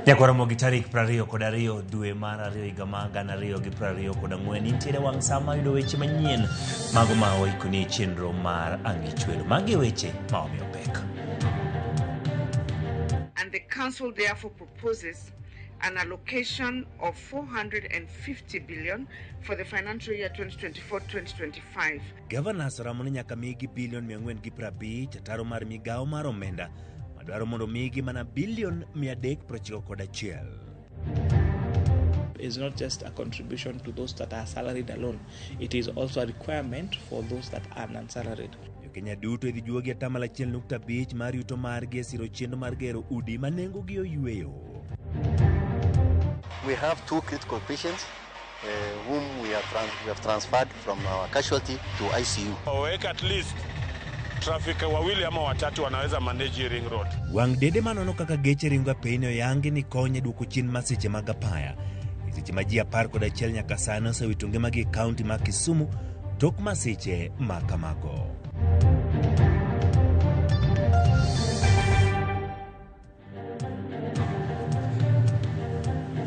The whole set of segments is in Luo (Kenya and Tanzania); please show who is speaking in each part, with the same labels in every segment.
Speaker 1: Nyaka romo gi tarik 22 dwe mar ariyo higa mar 2024 nitiere wang' sa ma yudo weche manyien mago ma waikoni e chenro mar Ang'ichwelo. Magi e weche ma omiyo pek.
Speaker 2: And the council therefore proposes an allocation of 450 billion for the financial year 2024-2025.
Speaker 1: Governors oramo ni nyaka migi bilion 450 ataro mar migawo mar omenda madwaro mondo migi mana bilion 391.
Speaker 3: Is not just a contribution to those that are salaried alone. It is also a requirement for those that are non-salaried.
Speaker 1: Jokenya duto idhi juogi atamalo 1.5 mar yuto margi e siro chenro mar gero udi ma nengogi oyweyo.
Speaker 4: We have two critical patients whom we have transferred from our casualty to ICU.
Speaker 5: Waweke at least traffic wawili ama watatu wanaweza manage ring road.
Speaker 1: Wang' dede manono kaka geche ringo apeyni oyangi ni konyo e duoko chien masiche mag apaya. E seche ma ji 11 nyaka sani osewito ngimagi e kaunti ma Kisumu tok masiche ma kamago.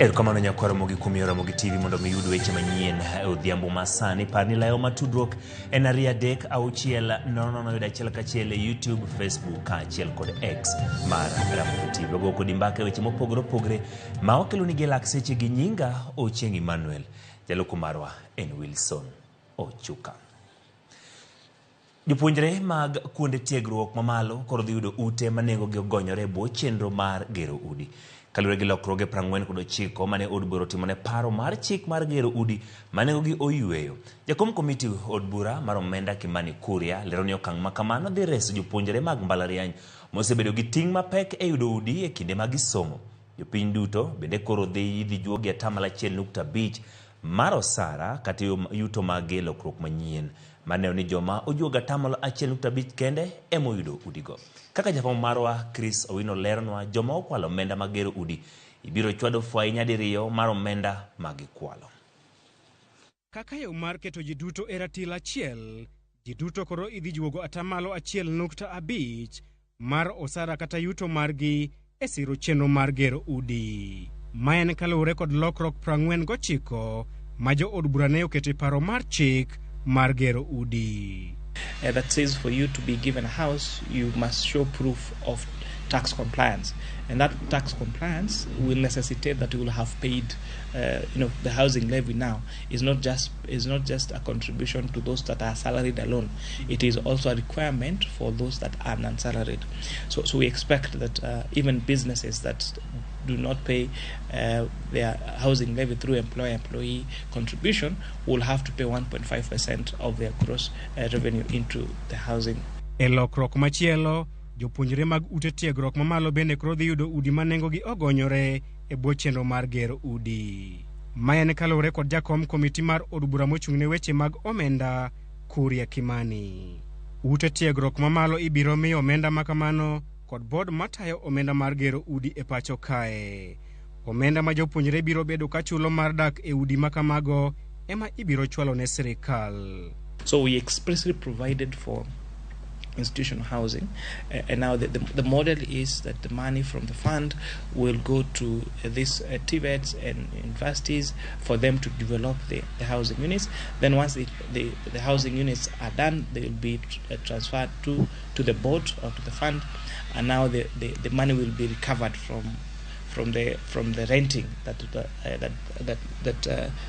Speaker 1: Erokamano nyakwar Ramogi kuom yiero Ramogi TV mondo mi iyud weche manyien e odhiambo ma sani. Par ni layo ma tudruok en 2 3 6 0 0 yudo achiel kachiel e YouTube, Facebook kaachiel kod X mar Ramogi TV. Wago kodi mbaka e weche mopogore opogore ma wakelonigi e lak seche gi nyinga Ochieng' Emmanuel. Jaloko marwa en Wilson Ochuka. Jopuonjre mag kuonde tiegruok mamalo koro dhi yudo ute ma nengogi ogonyore e bwo chenro mar gero udi. Kaluwore gi lokruoge 49 mane od bura otimo ne paro mar chik mar gero udi ma nengogi oyweyo. Jakom komiti od bura mar omenda Kimani Kuria lero ni okang' ma kamano dhi reso jopuonjre mag mbalariany mosebedo gi ting' mapek e yudo udi e kinde ma gisomo. Jopiny duto bende koro dhi idhi juogi atamalo 1.5 mar osara kata yuto mag lokruok manyien maneno ni joma ojuogo atamalo 1.5 kende ema oyudo udigo. Kaka jafwambo marwa Chris Owino leronwa, joma okwalo omenda mag gero udi ibiro chwado fwai nyadiriyo mar omenda ma gikwalo.
Speaker 6: Kaka yo mar keto ji duto e ratil achiel, ji duto koro idhi juogo atamalo 1.5 mar osara kata yuto margi e siro chenro mar gero udi. Ma en kaluwore kod lokruok 49 ma jo od bura ne oketo e paro mar chik mar gero udi.
Speaker 3: That says for you to be given a house, you must show proof of tax compliance, and that tax compliance will necessitate that you will have paid, the housing levy. Now is not just a contribution to those that are salaried alone. It is also a requirement for those that are non-salaried. So we expect that even businesses that do not pay their housing levy through employer-employee contribution will have to pay 1.5% of their gross revenue into the housing.
Speaker 6: E lokruok machielo, jopuonjre mag ute tiegruok mamalo bende koro dhi yudo udi ma nengogi ogonyore e bwo chenro mar gero udi. Ma en kaluwore kod jakom komiti mar od bura mochung' ne weche mag omenda Kuria Kimani. Ute tiegruok mamalo ibiro miyo omenda ma kamano kod board matayo omenda mar gero udi e pacho kae. Omenda ma jopuonjre biro bedo ka chulo mar dak e udi ma kamago ema ibiro chwalo ne sirikal.
Speaker 3: So we expressly provided for institutional housing, and now the model is that the money from the fund will go to these TVETs and universities for them to develop the housing units. Then once the housing units are done, they will be transferred to the board or to the fund, and now the money will be recovered from the renting that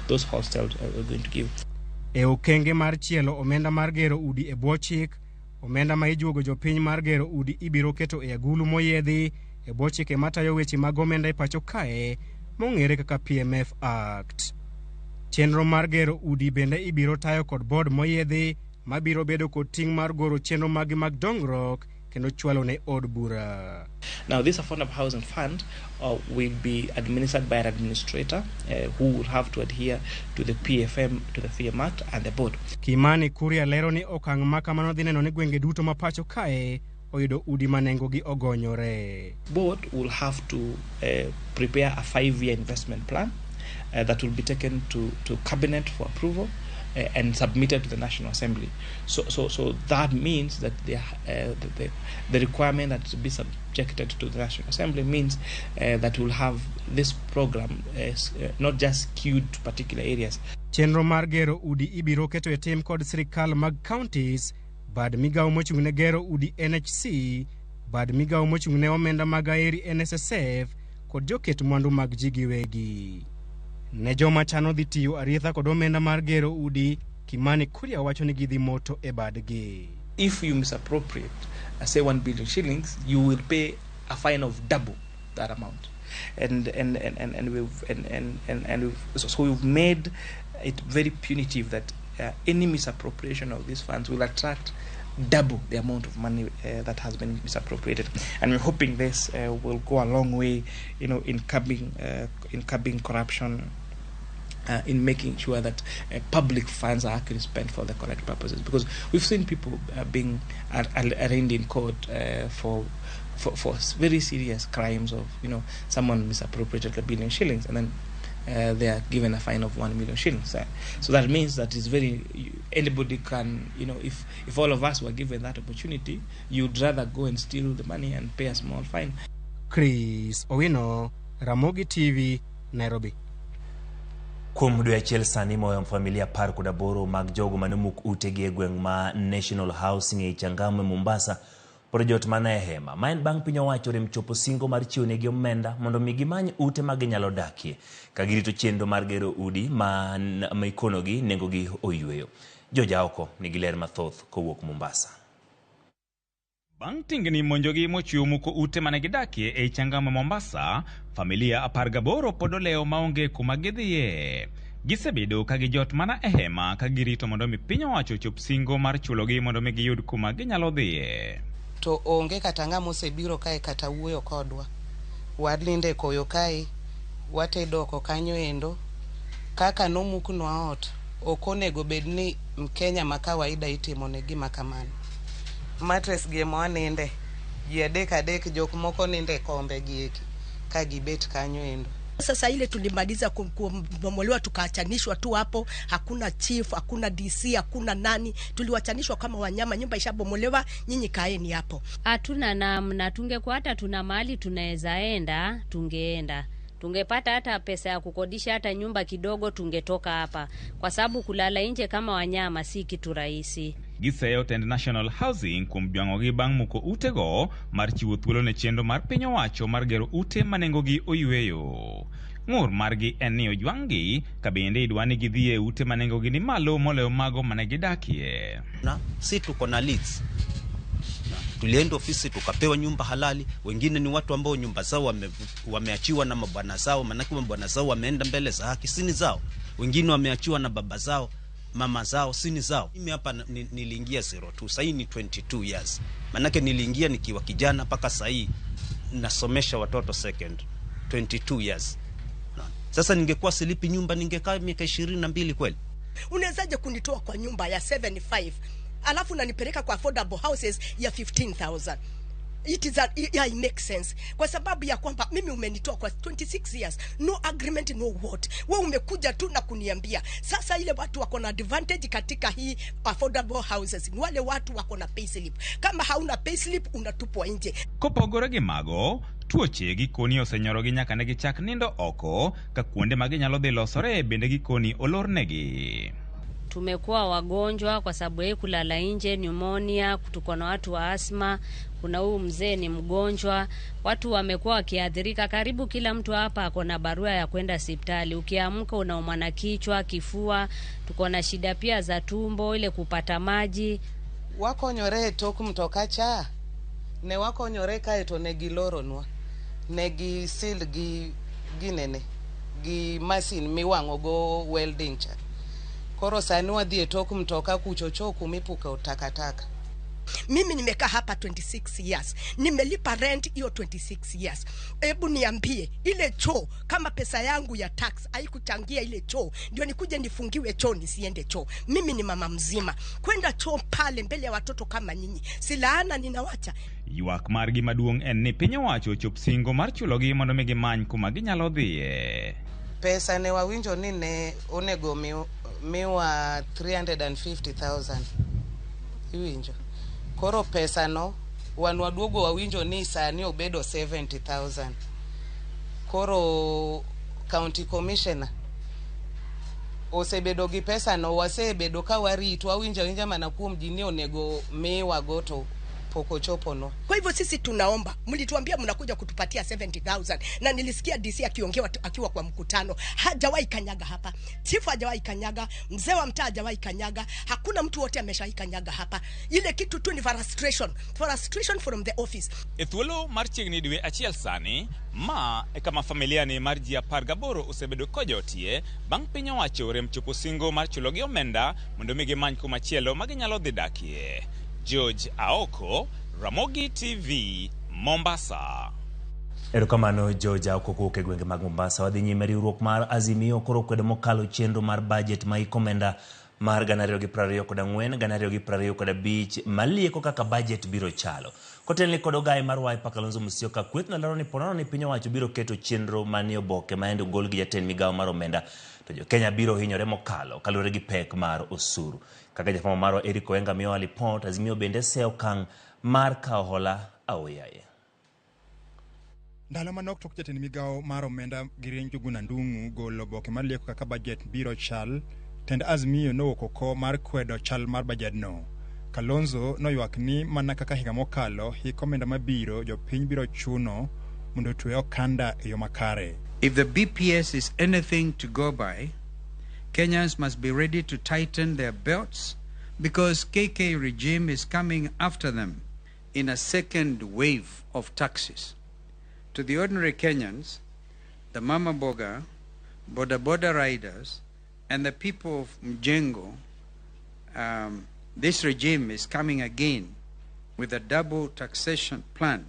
Speaker 3: those hostels are going to give.
Speaker 6: E okenge mar chielo omenda mar gero udi e bwo chik, omenda ma ijuogo jopiny mar gero udi ibiro keto e agulu moyiedhi e bwo chike matayo weche mag omenda e pacho kae mong'ere kaka PMF Act. Chenro mar gero udi bende ibiro tayo kod board moyiedhi mabiro bedo kod ting' mar goro chenro magi mag dongruok kendo chwalo ne od bura.
Speaker 3: Now this Affordable Housing Fund will be administered by an administrator who will have to adhere to the PFM, to the FIAM Act and the board.
Speaker 6: Kimani Kuria lero ni okang' ma kamano dhi neno ni gwenge duto ma pacho kae oyudo udi ma nengogi ogonyore.
Speaker 3: Board will have to prepare a 5-year investment plan that will be taken to cabinet for approval. and submitted to the National Assembly. So that means that the requirement that to be subjected to the National Assembly means that we'll have this program not just skewed to particular areas.
Speaker 6: Chenro mar gero udi ibiro keto e tim kod sirikal mag counties, bad migawo mochung' ne gero udi NHC, bad migawo mochung' ne omenda mag aeri NSSF kod joket mwandu mag ji giwegi. Ne joma chano dhi tiyo aritha kod omenda mar gero udi, Kimani Kuria wacho ni gidhi moto e badgi.
Speaker 3: If you misappropriate, say 1 billion shillings, you will pay a fine of double that amount. And we've and we've so we've made it very punitive that any misappropriation of these funds will attract double the amount of money that has been misappropriated, and we're hoping this will go a long way, in curbing corruption, in making sure that public funds are actually spent for the correct purposes. Because we've seen people being arraigned in court for very serious crimes of, someone misappropriated 1 billion shillings, and then they are given a fine of 1 million shillings. So that means that it's very, anybody can, if all of us were given that opportunity, you'd rather go and steal the money and pay a small fine.
Speaker 6: Chris Owino, Ramogi TV, Nairobi.
Speaker 1: Kuom dwe achiel sani moyo familia 18 mag jogo mane omuk utegi e gweng' ma National Housing ei Changamwe, Mombasa pod jot mana e hema. Ma en bang' piny owacho rem chopo singo mar chiwo negi omenda mondo mi gimany ute ma ginyalo dakie ka girito chenro mar gero udi ma ikonogi nengogi oyweyo. Jojaoko nigi ler mathoth kowuok Mombasa.
Speaker 7: Bang' tingni monjogi mochiwo muko ute mane gidakie ei Changamwe, Mombasa, familia 18 pod olewo maonge kuma gidhiye. Gisebedo ka gijot mana e hema ka girito mondo mi piny owacho ochop singo mar chulogi mondo mi giyud kuma ginyalo dhiye.
Speaker 8: To onge kata ng'ama osebiro kae kata wuoyo kodwa. Walinde koyo kae, watedo oko kanyo endo. Kaka nomuknwa ot, ok onego bed ni Mkenya ma kawaida itimo ne gima kamano. Mattress gi ema waninde, ji adek adek, jok moko ninde kombe gi eki ka gibet kanyo endo.
Speaker 9: Sasa ile tulimaliza kubomolewa tukaachanishwa tu hapo, hakuna chief, hakuna DC, hakuna nani, tuliwachanishwa kama wanyama, nyumba ishabomolewa, nyinyi kaeni hapo.
Speaker 10: Hatuna namna, tungekuwa hata tuna mali tunaweza enda, tungeenda. Tungepata hata pesa ya kukodisha hata nyumba kidogo tungetoka hapa, kwa sababu kulala nje kama wanyama si kitu rahisi.
Speaker 7: Giseyo tend National Housing kuom jwang'ogi bang' muko utego mar chiwo thuolo ne chenro mar piny owacho mar gero ute ma nengogi oyweyo. Ng'ur margi en ni ojwang'gi ka bende idwa ni gidhi e ute ma nengogi ni malo moloyo mago mane gidakie.
Speaker 11: Na si tuko na leads. Tulienda ofisi tukapewa nyumba halali, wengine ni watu ambao nyumba zao wameachiwa na mabwana zao, manake mabwana zao wameenda mbele za haki, sini zao. Wengine wameachiwa na baba zao, mama zao, sini zao. Mimi hapa niliingia 02, sasa ni 22 years. Manake niliingia nikiwa kijana mpaka sasa nasomesha watoto second 22 years. Sasa ningekuwa silipi nyumba ningekaa miaka 22 kweli?
Speaker 9: Unawezaje kunitoa kwa nyumba ya 75 alafu unanipeleka kwa affordable houses ya 15,000? It is it makes sense. Kwa sababu ya kwamba mimi umenitoa kwa 26 years, no agreement, no what. Wewe umekuja tu na kuniambia. Sasa ile watu wako na advantage katika hii affordable houses ni wale watu wako na payslip. Kama hauna payslip unatupwa nje.
Speaker 7: Kopogore gi mago, tuoche gikoni osenyorogi nyaka ne gichak nindo oko ka kuonde ma ginyalo dhi losore bende gikoni olornegi.
Speaker 10: Tumekuwa wagonjwa kwa sababu ya kulala nje, pneumonia, tuko na watu wa asma, kuna huyu mzee ni mgonjwa, watu wamekuwa wakiathirika. Karibu kila mtu hapa ako na barua ya kwenda hospitali. Ukiamka unaumwa na kichwa, kifua, tuko na shida pia za tumbo, ile kupata maji.
Speaker 8: Wakonyore tok mtoka cha, ne wakonyore kae to ne giloronwa, ne gisil gi ginene, gi masin miwang'o go welding cha. Koro sani wadhi e tok mtoka kuchocho kumipuka takataka.
Speaker 9: Mimi nimekaa hapa 26 years. Nimelipa rent hiyo 26 years. Hebu niambie ile choo kama pesa yangu ya tax haikuchangia ile choo, ndio nikuje nifungiwe choo nisiende choo? Mimi ni mama mzima. Kwenda choo pale mbele ya watoto kama nyinyi, si laana ninawacha.
Speaker 7: Ywak margi maduong' en ni piny owacho ochop singo mar chulogi mondo mi gimany kuma ginyalo dhiye.
Speaker 8: Pesa ne wawinjo ni ne onego mi miwa 350,000. Iwinjo? Koro pesa no wan waduogo wawinjo ni sani obedo 70,000. Koro county commissioner osebedo gi pesa no, wasebedo ka warito, wawinjo awinja mana kuom ji ni onego miwago to pok ochoponwa.
Speaker 9: Kwa hivyo sisi tunaomba, mlituambia mnakuja kutupatia 70,000 na nilisikia DC akiongea akiwa kwa mkutano, hajawahi kanyaga hapa, chifu hajawahi kanyaga, mzee wa mtaa hajawahi kanyaga, hakuna mtu wote ameshawahi kanyaga hapa. Ile kitu tu ni frustration, frustration from the office.
Speaker 7: E thuolo mar chiegni dwe achiel sani, ma e kama familia ni mar ji 18 osebedo kojotie bang' piny owacho rem chopo singo mar chulogi omenda mondo mi gimany kumachielo ma ginyalo dhi dakie. George Aoko, Ramogi TV, Mombasa.
Speaker 1: Erokamano George Aoko kowuok e gwenge mag Mombasa. Wadhi nyime, riwruok mar Azimio koro kwedo mokalo chenro mar bajet ma hik omenda mar 2024 2025 malieko kaka bajet biro chalo. Kotelni kod ogaye mar Wiper Kalonzo Musyoka, kwethno lero ni ponono ni piny owacho biro keto chenro manie oboke ma endo ogol gi jatend migawo mar omenda to jo-Kenya biro hinyore mokalo kaluwore gi pek mar osuru. Kaka jafwambo marwa Eric Oenga miyowa lipot, Azimio bende seyo okang' mar kawo hola aoyaye.
Speaker 12: Ndalo manok tok jatend migawo mar omenda Gideon Njuguna Ndung'u golo oboke mar lieko kaka bajet biro chal, tend Azimio nowuok oko mar kwedo chal mar bajedno. Kalonzo noywak ni mana kaka higa mokalo, hik omenda mabiro jopiny biro chuno mondo otwe okanda e yo makare.
Speaker 13: If the BPS is anything to go by, Kenyans must be ready to tighten their belts because KK regime is coming after them in a second wave of taxes. To the ordinary Kenyans, the mama boga, boda boda riders, and the people of Mjengo, this regime is coming again with a double taxation plan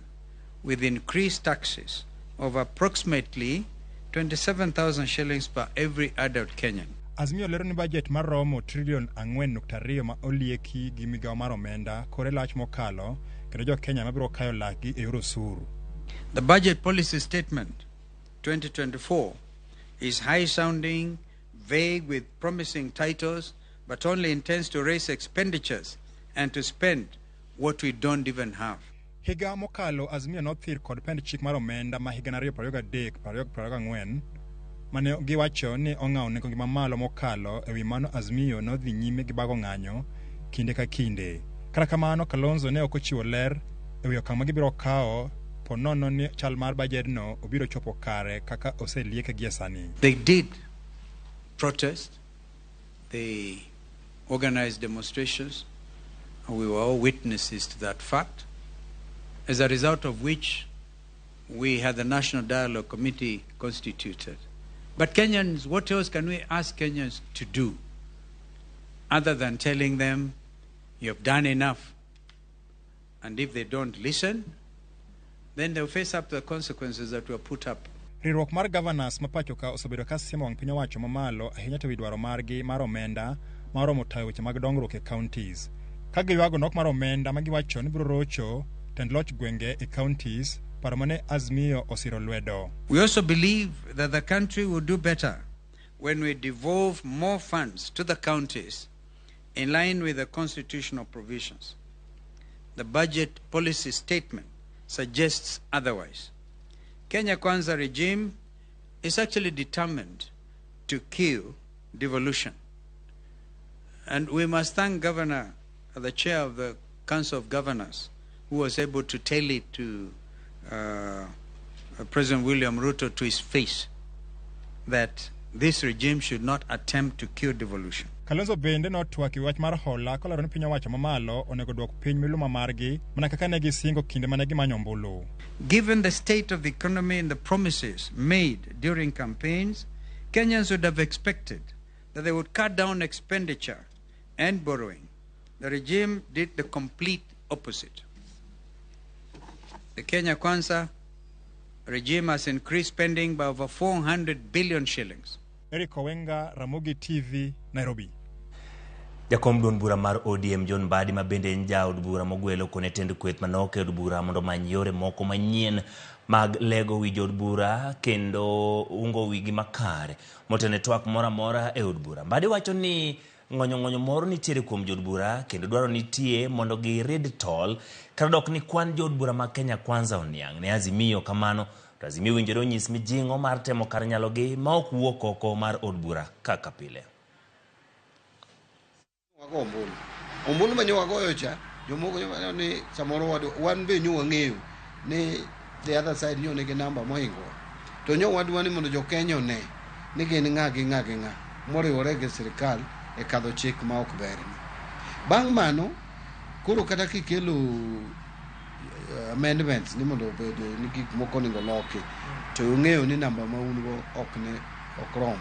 Speaker 13: with increased taxes of approximately 27,000 shillings per every adult Kenyan.
Speaker 12: Azimio lero ni bajet mar romo trilion 4.2 ma olieki gi migawo mar omenda kore lach mokalo kendo jo Kenya mabiro kayo lakgi e yor osuru.
Speaker 13: The budget policy statement 2024 is high sounding, vague with promising titles, but only intends to raise expenditures and to spend what we don't even have.
Speaker 12: Higa mokalo Azimio nothir kod pend chik mar omenda ma higa 2023-2024 mane giwacho ni ong'awo nengo gi mamalo mokalo. Ewi mano Azimio nodhi nyime gi bago ng'anyo kinde ka kinde. Kata kamano Kalonzo ne ok ochiwo ler ewi okang' ma gibiro kawo po nono ni chal mar bajedno obiro chopo kare kaka oselieke gie sani.
Speaker 13: They did protest, they organized demonstrations, and we were all witnesses to that fact, as a result of which we had the National Dialogue Committee constituted. But Kenyans, what else can we ask Kenyans to do other than telling them, you have done enough? And if they don't listen, then they'll face up to the consequences that were put up.
Speaker 12: Riwruok mar governors ma pacho ka osebedo ka siemo wang' piny owacho mamalo ahinya to wi dwaro margi mar omenda ma oromo tayo weche mag dongruok e counties. Ka giywago nok mar omenda ma giwacho ni biro rocho tend loch gwenge e counties, paro mane Azimio osiro lwedo.
Speaker 13: We also believe that the country will do better when we devolve more funds to the counties in line with the constitutional provisions. The budget policy statement suggests otherwise. Kenya Kwanza regime is actually determined to kill devolution. And we must thank Governor, the chair of the Council of Governors, who was able to tell it to President William Ruto to his face that this regime should not attempt to kill devolution.
Speaker 12: Kalonzo bende notwak e wach mar hola kolero ni piny owacho mamalo onego duok piny miluma margi mana kaka ne gisingo kinde mane gimanyo ombulu.
Speaker 13: Given the state of the economy and the promises made during campaigns, Kenyans would have expected that they would cut down expenditure and borrowing. The regime did the complete opposite. The Kenya Kwanza regime has increased spending by over 400 billion shillings.
Speaker 12: Eric Owenga, Ramogi TV, Nairobi.
Speaker 1: Jakom duond bura mar ODM John Mbadi, ma bende en jaod bura mogwelo kone tend kweth manok e od bura mondo omany yore moko manyien mag lego wi jood bura kendo ungo wigi makare motene twak moro amora e od bura. Mbadi wacho ni ng'onyo ng'onyo moro nitiere kuom jood bura kendo dwaro nitie mondo girid tol kata dok ni kwan jood bura mag Kenya Kwanza oniang' ne Azimio kamano to Azimio owinjore onyis mijing'o mar temo kar nyalogi ma ok wuok oko mar od bura kaka pile.
Speaker 14: Wago ombulu. Ombulu ma nyo wagoyo cha, jomoko nyo ni samoro wan be nyo wang'eyo ni the other side nyo nigi namba mohingowa. To nyo wadwa ni mondo jo Kenya one ni gin ng'a gi ng'a gi ng'a moriwore gi sirikal e kadho chik ma ok ber ni. Bang' mano, koro kata kikelo amendments ni mondo obed ni gik moko onego loki, to ung'eyo ni namba ma un go ok ne ok rom.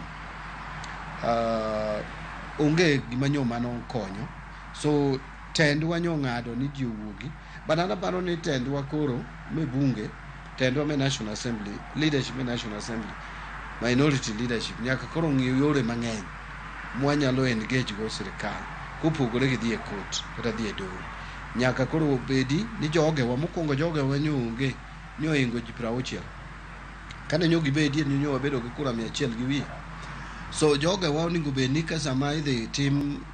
Speaker 14: Onge gima nyo mano konyo. So tendwa nyo ng'ado ni ji owuogi. But an aparo ni tendwa koro me bunge, tendwa me National Assembly, leadership me National Assembly, minority leadership, nyaka koro ng'i yore mang'eny mwanyalo engage go sirikal kopogore gi dhi e court kata dhi e doho. Nyaka koro bedi ni jogewa, mokwongo jogewa nyo onge, nyo ohingo ji 60. Kane nyo gibedie ni nyo wabedo gi kura 100 gi wiye. So jogewa onego bed ni ka sama idhi tim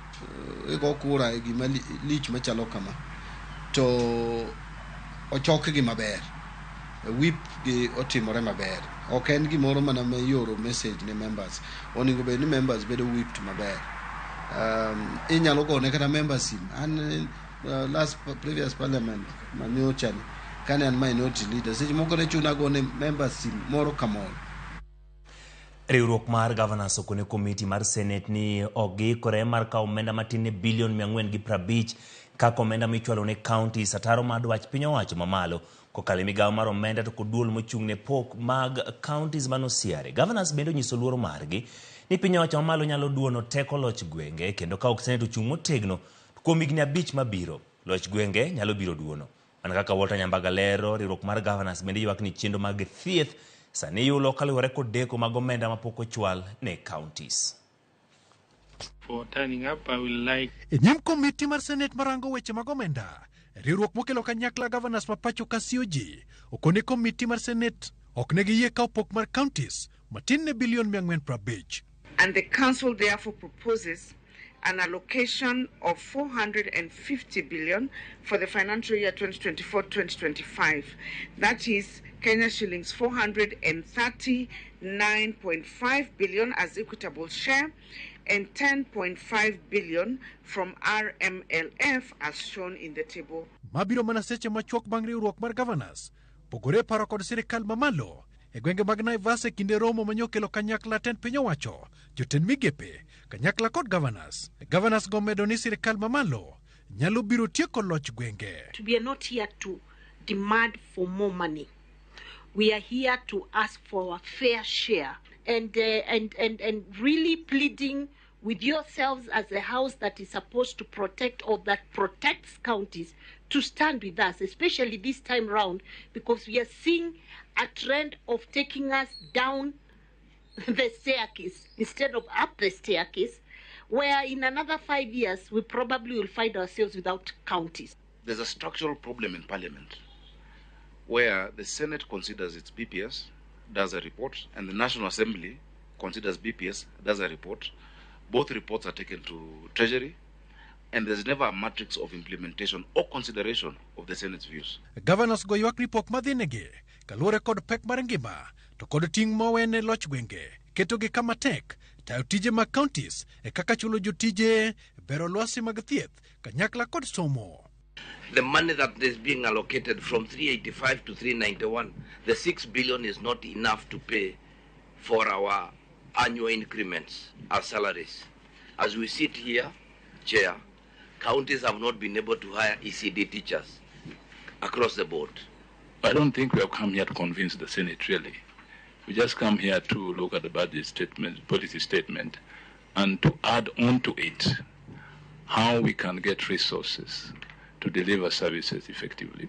Speaker 14: igo kura e gima lich machalo kama, to ochokgi maber, whip gi otimore maber. Ok en gimoro mana ma ioro message ne members. Onego bed ni members bedo whipped maber. Inyalo gone kata members sim. An last previous parliament manyocha ni, kane an minority leader, seche moko ne chuna gone members sim moro ka moro.
Speaker 1: Riwruok mar Governors okone komiti mar Senate ni ok giikore mar kawo omenda matin ne bilion 450 kaka omenda michwalo ne counties ataro mar dwach piny owacho mamalo kokalo e migawo mar omenda to kod duol mochung' ne pok mag counties manosiare. Governors bende onyiso luoro margi ni piny owacho mamalo nyalo duono teko loch gwenge kendo ka ok Senate ochung' motegno kuom higni 5 mabiro, loch gwenge nyalo biro duono. Mana kaka Walter Nyambaga lero, riwruok mar Governors bende ywak ni chenro mag thieth sani yulo kaluwore kod deko mag omenda mapok ochwal ne counties.
Speaker 15: For turning up, I will like
Speaker 16: E nyim komiti mar Senate marango weche mag omenda, riwruok mokelo kanyakla governors ma pacho ka COG okone komiti mar Senate ok ne giyie kawo pok mar counties matin ne bilion 450.
Speaker 2: And the Council therefore proposes an allocation of 450 billion for the financial year 2024-2025. That is Kenya shillings 439.5 billion as equitable share and 10.5 billion from RMLF as shown in the table.
Speaker 16: Mabiro mana seche machuok bang' riwruok mar governors pogore paro kod sirikal mamalo e gwenge mag Naivas e kinde romo manyokelo kanyakla tend piny owacho, jotend migepe, kanyakla kod governors. Governors go medo ni sirikal mamalo nyalo biro tieko loch gwenge.
Speaker 17: We are not here to demand for more money. We are here to ask for a fair share and really pleading with yourselves as a house that is supposed to protect or that protects counties to stand with us, especially this time round, because we are seeing a trend of taking us down the staircase instead of up the staircase, where in another 5 years we probably will find ourselves without counties.
Speaker 18: There's a structural problem in Parliament where the Senate considers its BPS, does a report, and the National Assembly considers BPS, does a report. Both reports are taken to Treasury, and there's never a matrix of implementation or consideration of the Senate's views.
Speaker 16: Governors go ywak ni pok madhinegi kaluwore kod pek mar ngima to kod ting' mowene loch gwenge ketogi kama tek tayo tije mag counties e kaka chulo jotije, bero lwasi mag thieth kanyakla kod somo.
Speaker 19: The money that is being allocated from 385 to 391, the 6 billion is not enough to pay for our annual increments, our salaries. As we sit here, Chair, counties have not been able to hire ECD teachers across the board.
Speaker 20: I don't think we have come here to convince the Senate, really. We just come here to look at the budget statement, policy statement, and to add on to it how we can get resources to deliver services effectively.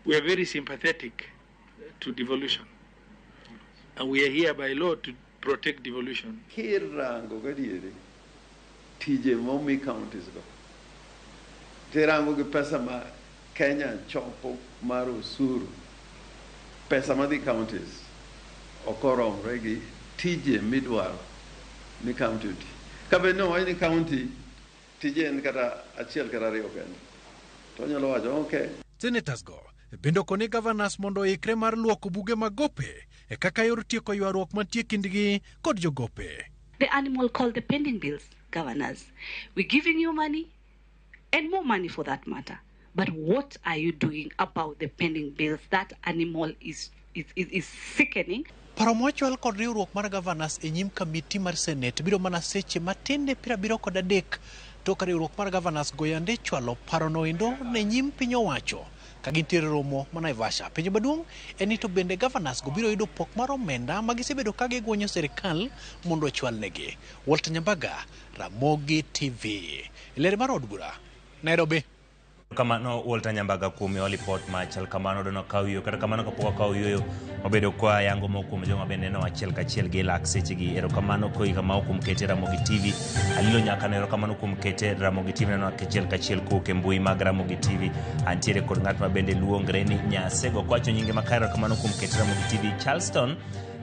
Speaker 15: We are very sympathetic to devolution, and we are here by law to protect devolution.
Speaker 21: Kirango gadieri, tije momi counties go tirango gi pesa ma Kenya chopo mar osuru, pesa madhi counties ok oromre gi tije midwaro ni county oti. Ka bed ni owach ni county tije en kata achiel kata ariyo kende, to onyalo wacho okay.
Speaker 16: Senators go bende okone governors mondo oikre mar luoko buge mag gope e kaka yor tieko ywaruok mantie kindgi kod jogope.
Speaker 22: The animal called the pending bills, governors. We're giving you money and more money for that matter. But what are you doing about the pending bills? That animal is sickening.
Speaker 23: Paro mochwal kod riwruok mar governors e nyim kamiti mar Senate biro mana seche matin ne 73 tok riwruok mar governors go yande chwalo parono endo ne nyim piny owacho ka gintiere romo ma Naivasha. Penjo maduong' en ni to bende governors go biro yudo pok mar omenda ma gisebedo ka gigwenyo sirikal mondo ochwalnegi. Walter Nyambaga, Ramogi TV. Ler mar od bura, Nairobi.
Speaker 1: Kamano Walter Nyambaga kuom miyowa lipot machal kamano dono kaw yueyo. Kata kamano kapok wakawo yueyo, wabedo kwa yango moko kuom joma bende neno achiel kachiel gi lak sechegi. Erokamano Koi Kamau kuom kete Ramogi TV. Alilo Nyakano erokamano kuom kete Ramogi TV neno achiel kachiel kowuok e mbui mag Ramogi TV. Antiere kod ng'at ma bende luongre ni Nyasego kwacho nyinge makare erokamano kuom kete Ramogi TV. Charleston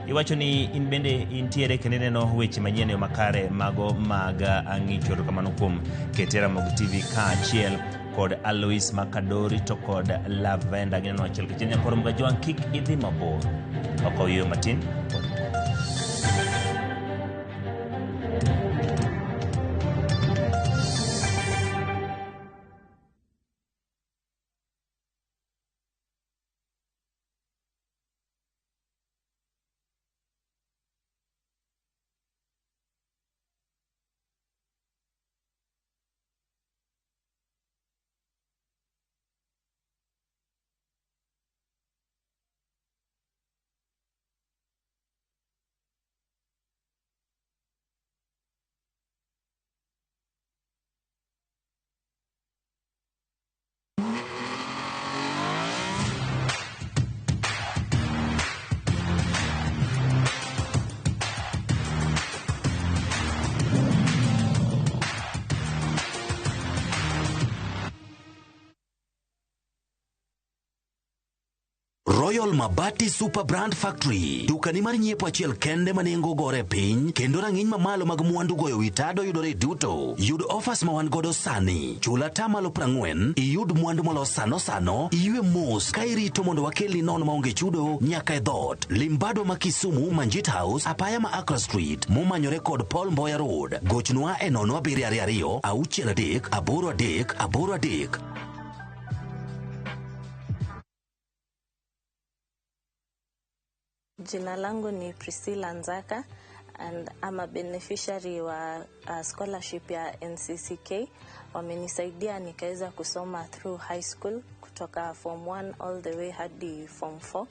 Speaker 1: iwacho ni in bende intiere kendo ineno weche manyien e yo makare mago mag ang'icho erokamano kuom kete Ramogi TV kaachiel kod Alois Makadori to kod Lavenda gineno achiel kachiel. Nyakoro Mgajwang' kik idhi mabor. Wakaw yueyo matin.
Speaker 24: Royal Mabati Super Brand Factory, dukani mar nyiepo achiel kende ma nengo gore piny kendo rang'iny mamalo mag mwandu goyo wi tado yudore duto. Yud offers ma wan godo sani. Chul atamalo 40, iyud mwandu molos sano sano, iywe mos ka irito mondo wakelni nono maonge chudo nyaka e dhoot. Limbado ma Kisumu, Manjit House, apaya ma Accra Street, momanyore kod Paul Mboya Road. Gochnwa e 0722 63 83 83.
Speaker 25: Jina langu ni Priscilla Nzaka and I'm a beneficiary wa scholarship ya NCCK. Wamenisaidia nikaweza kusoma through high school kutoka form 1 all the way hadi form 4.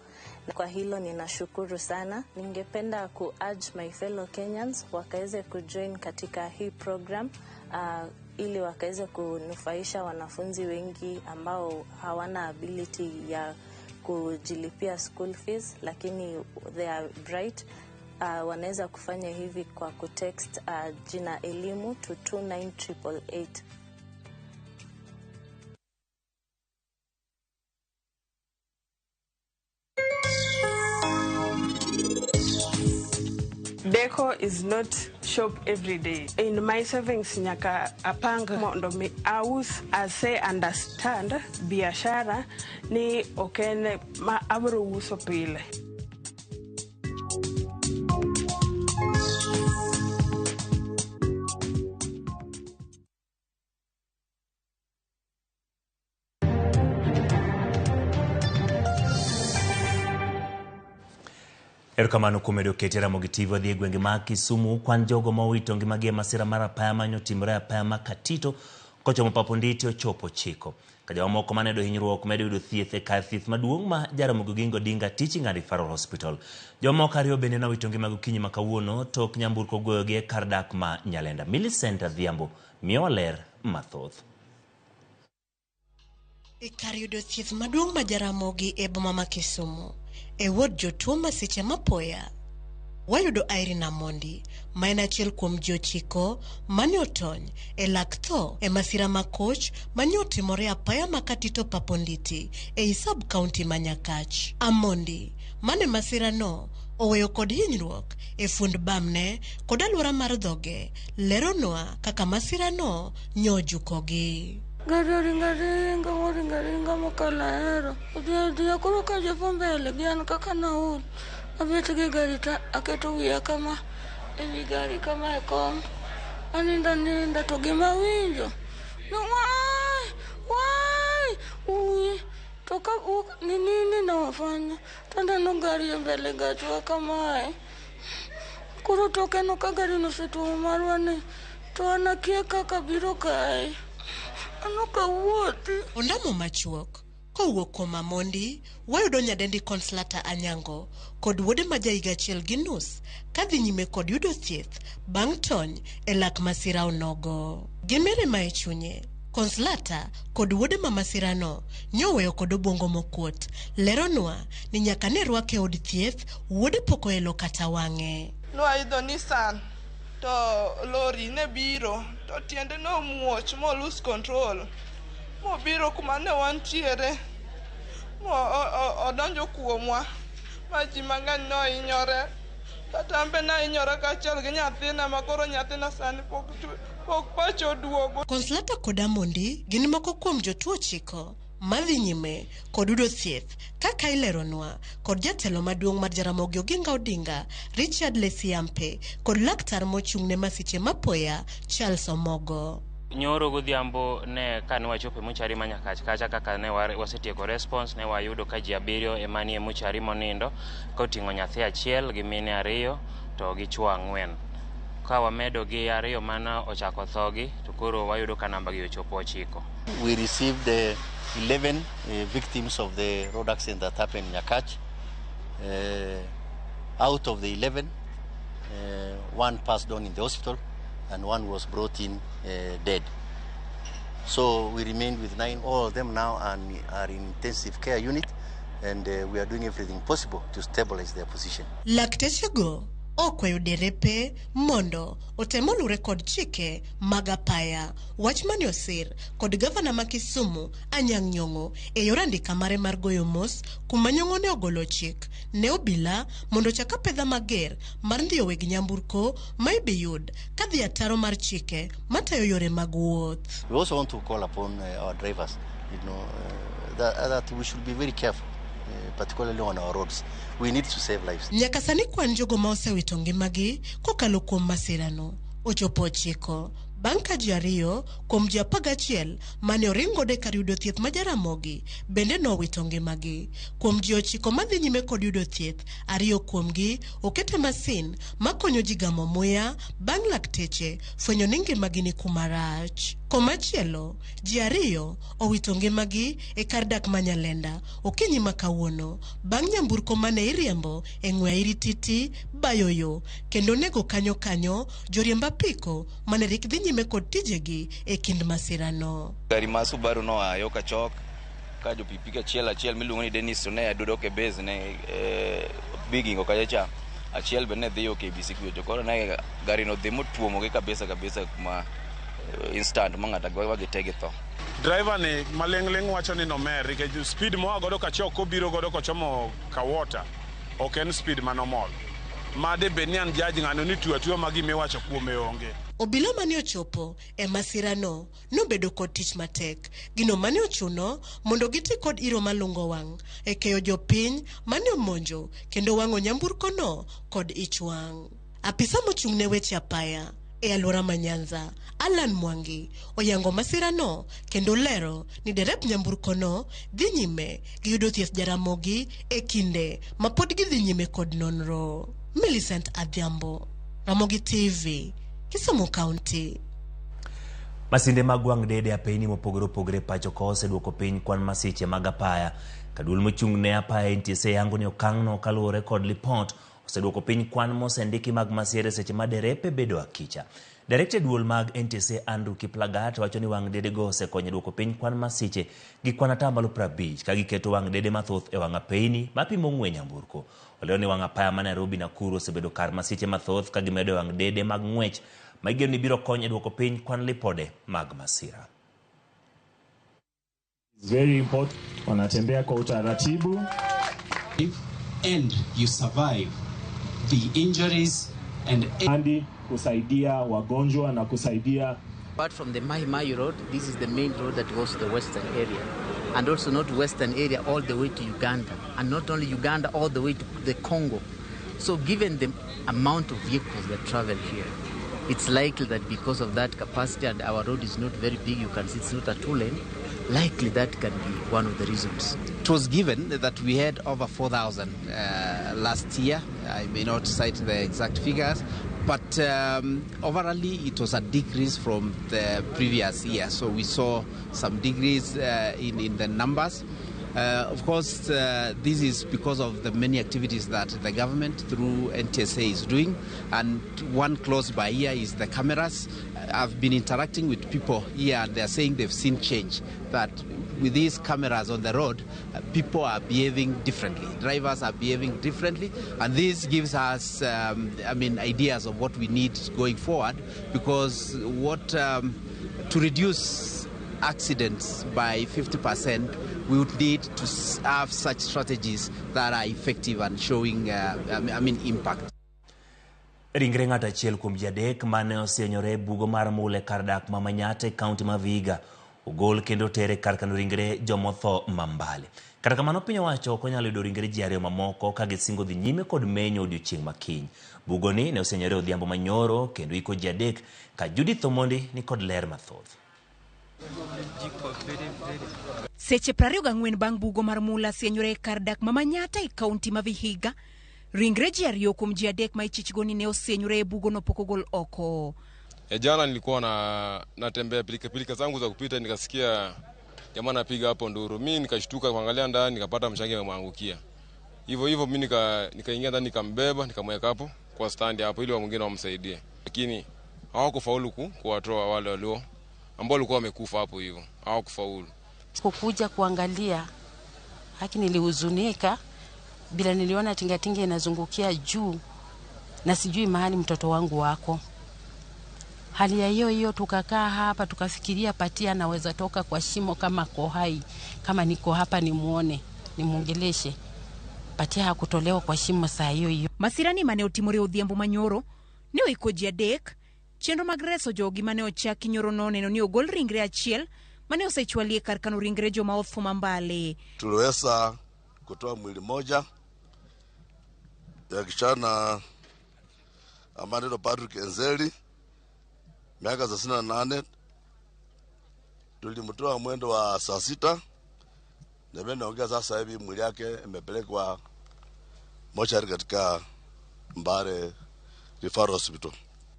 Speaker 25: Na kwa hilo ninashukuru sana. Ningependa ku urge my fellow Kenyans wakaweze kujoin katika hii program ili wakaweze kunufaisha wanafunzi wengi ambao hawana ability ya kujilipia school fees, lakini they are bright. Wanaweza kufanya hivi kwa kutext jina elimu to 29888.
Speaker 26: Deco is not shop every day. In my savings nyaka apang mondo mi aus ase understand biashara ni okene ma abro uso pile.
Speaker 1: Erokamano kuom medo kete Ramogi TV wadhi e gwenge mag Kisumu. Kwan jogo ma owito ngimagi e masira mar apaya mane otimore apaya ma Katito kochomo pap Onditi ochopo 9. Ka jomamoko mane yudo hinyruok medo yudo thieth e kar thieth maduong' ma Jaramogi Oginga Odinga Teaching and Referral Hospital. Jomamoko 2 bende nowito ngimagi okinyi ma kawuono tok nyamburko goyogi e kar dak ma Nyalenda. Millicent Adhiambo miyowa ler mathoth.
Speaker 27: E kar yudo thieth maduong' ma Jaramogi e boma ma Kisumu, e wod jotuo masiche mapoya. Wayudo Irene Amondi, ma en achiel kuom ji 9 mane otony e lak tho e masira ma koch mane otimore apaya ma Katito Paponditi ei sub county ma Nyakach. Amondi, mane masirano oweyo kod hinyruok e fuond bamne kod alwora mar dhoge, leronwa kaka masirano nyojukogi.
Speaker 3: Gari oringo aringa moringo aringa mokalo ahero. Odhi adhiya koro kachopo mbele gi an kaka naol. Abet gi gari to aketo wiya kama ewi gari kama e kom. Anindo aninda to gima awinjo ni wai wai ui to ka ni nini nawafanya to aneno gari e mbele gachwa kamae. Koro tokeno ka gari nosetuomo marwa ni to an akia kaka biro kae. An ok awuothi.
Speaker 27: Ondamo machuok kowuok kuom Amondi, wayudo nyadendi Consolata Anyango kod wuode ma ja higa 1.5 kadhi nyime kod yudo thieth bang' tony e lak masira onogo. Gi mirima e chunye, Consolata kod wuode ma masirano nyoweyo kod obwongo mokuot, leronwa ni nyaka ne rwake e od thieth, wuode pok oelo kata wang'e.
Speaker 4: Nwaidho Nissan to lori ne biro to tiende nomuoch mo lose control mobiro kuma ne wantiere mo odonjo kuomwa ma ji mang'eny nohinyore. Kata an be nahinyora kaachiel gi nyathina ma koro nyathina sani pok pacho oduogo.
Speaker 27: Consolata kod Amondi gin moko kuom jotuo 9 madhi nyime kod yudo thieth kaka ileronwa kod jatelo maduong' mar Jaramogi Oginga Odinga Richard Lesiampe kod laktar mochung' ne masiche mapoya Charles Omogo.
Speaker 5: Nyoro godhiambo ne kane wachopo e mochari ma Nyakach kacha kaka ne wasetieko response ne wayudo ka ji 7 ema nie mochari monindo koting'o nyathi achiel gi mine 2 to gi chwo 4. Ka wamedo gi 2 mana ochako thogi to koro wayudo ka namba gi ochopo 9.
Speaker 6: We received 11 victims of the road accident that happened in Nyakach. Out of the 11, 1 passed on in the hospital and 1 was brought in dead. So we remained with 9. All of them now are in intensive care unit, and we are doing everything possible to stabilize their position.
Speaker 27: Laktechego okwayo derepe mondo otem olure kod chike mag apaya. Wach mane osir kod gavana ma Kisumu Anyang' Nyong'o e yor andika mare mar goyo mos kuma Nyong'o ne ogolo chik ne obila mondo ochak apedha mager mar ndhiyo weg nyamburko ma ibiyud kadhi ataro mar chike matayo yore mag wuoth.
Speaker 6: We also want to call upon our drivers, you know, that we should be very careful, particularly on our roads. We need to save lives.
Speaker 27: Nyaka sani kwan jogo ma osewito ngimagi kokalo kuom masirano ochopo 9 bang' ka ji 2 kuom ji 11 mane oring godo e kar yudo thieth ma Jaramogi bende nowito ngimagi. Kuom ji 9 madhi nyime kod yudo thieth, 2 kuomgi okete masin makonyo ji gamo muya bang' lakteche fwenyo ni ngimagi ni kuma rach. Komachielo, ji 2 owito ngimagi e kar dak ma Nyalenda okinyi ma kawuono bang' nyamburko mane iriembo e ng'we airititi bayo yo kendo nego kanyo kanyo joriemb apiko mane rik dhi nyime kod tijegi e kind masirano.
Speaker 8: Gari ma Subaru noa yo Kachok ka jopikipiki achiel achiel miluongo ni Dennis to ne dok e base ne bigingo kacha cha achiel be ne dhi yo KBC kucho. Koro ne gari no dhi motuomogi kabisa kabisa kuma instant ma ng'ato goyo gite gi tho.
Speaker 10: Driver ni maling'ling' wacho ni nomer nikech speed moa godo Kachok kobiro godo kochomo Kawota ok en speed manomol. Made bed ni an judge ng'ano ni tuo atuo ma gimiwacho kuome onge.
Speaker 27: Obila mane ochopo e masirano nobedo kod tich matek, gino mane ochuno mondo giti kod iro malungo wang' e keyo jopiny mane omonjo kendo wang'o nyamburkono kod ich wang'. Apisa mochung' ne weche apaya e alwora ma Nyanza, Alan Mwangi, oyango masirano kendo lero ni derep nyamburkono dhi nyime gi yudo thieth Jaramogi e kinde ma pod gidhi nyime kod nonro. Millicent Adhiambo, Ramogi TV, Kisumu County.
Speaker 1: Masinde mag wang' dede apeyni mopogore opogore pacho ka oseduoko piny kwan masiche mag apaya. Kaduol mochung' ne apaya NTSA yango ni okang'no kaluwore kod lipot oseduoko piny kwan mosendiki mag masira seche ma derepe bedo akicha. Direkta e duol mag NTSA Andrew Kiplagat wacho ni wang' dedego osekonyo e duoko piny kwan masiche gi kwan atamalo 50 ka giketo wang' dede mathoth e wang' apeyni mapimo ng'we nyamburko. Olero ni wang' apaya ma Nairobi Nakuru osebedo kar masiche mathoth ka gimedo e wang' dede mag ng'wech ma igeno ni biro konyo e duoko piny kwan lipode mag masira.
Speaker 2: It's very important. Wanatembea kwa utaratibu.
Speaker 7: And you survive the injuries and
Speaker 2: Andi kusaidia wagonjwa na kusaidia.
Speaker 9: Apart from the Mai Mai Road, this is the main road that goes to the western area. And also not western area all the way to Uganda. And not only Uganda, all the way to the Congo. So given the amount of vehicles that travel here, it's likely that because of that capacity and our road is not very big, you can see it's not a two-lane, likely that can be one of the reasons.
Speaker 7: It was given that we had over 4,000 last year. I may not cite the exact figures, but overall it was a decrease from the previous year. So we saw some decrease in the numbers. Of course, this is because of the many activities that the government through NTSA is doing. And one close by here is the cameras. I've been interacting with people here and they're saying they've seen change, that with these cameras on the road, people are behaving differently. Drivers are behaving differently. And this gives us, ideas of what we need going forward, because to reduce accidents by 50%, we would need to have such strategies that are effective and showing, impact.
Speaker 1: Ringre ng'ato achiel kuom ji adek mane osienyore e bugo mar mula e kar dak ma Manyatta e kaunti ma Vihiga ogol kendo oter e kar kano ringre jomotho ma Mbale. Kata kamano piny owacho ok onyalo yudo ringre ji ariyo mamoko ka gisingo dhi nyime kod menyo odiochieng' ma kiny. Bugoni ne osienyore odhiambo manyoro kendo iko ji adek ka Judith Omondi ni kod ler mathoth.
Speaker 11: Seche 24 bang' bugo mar mula sienyore e kar dak ma Manyatta e kaunti ma Vihiga, ringre ji ariyo kuom ji adek ma ichichgo ni ne osienyore e bugono pok ogol oko.
Speaker 12: Jana nilikuwa natembea pilika pilika zangu za kupita, nikasikia jamaa anapiga hapo nduru. Mimi nikashtuka kuangalia ndani, nikapata mchanga umemwangukia. Hivyo hivyo mimi nikaingia ndani, nikambeba, nikamweka hapo kwa stand hapo ili wa mwingine wamsaidie. Lakini hawakufaulu kuwatoa wale walio ambao walikuwa wamekufa hapo hivyo. Hawakufaulu.
Speaker 13: Kukuja kuangalia, haki nilihuzunika bila niliona tingatinga inazungukia juu na sijui mahali mtoto wangu wako. Hali ya hiyo hiyo tukakaa hapa tukafikiria Patia anaweza toka kwa shimo kama ko hai, kama niko hapa nimuone, nimuongeleshe. Patia hakutolewa kwa shimo saa hiyo hiyo.
Speaker 11: Masirani mane otimore odhiambo manyoro ne oiko ji adek. Chenro mag reso jogi mane ochaki nyoro noneno ni ogol ringre achiel mane osechwalie kar kano ringre joma otho ma Mbale.
Speaker 14: Tuliweza kutoa mwili moja ya kijana ambaye anaitwa Patrick Enzeli, miaka 38. Tulimtoa mwendo wa saa 6. Na mimi naongea sasa hivi mwili yake imepelekwa mochari katika Mbale Referral Hospital.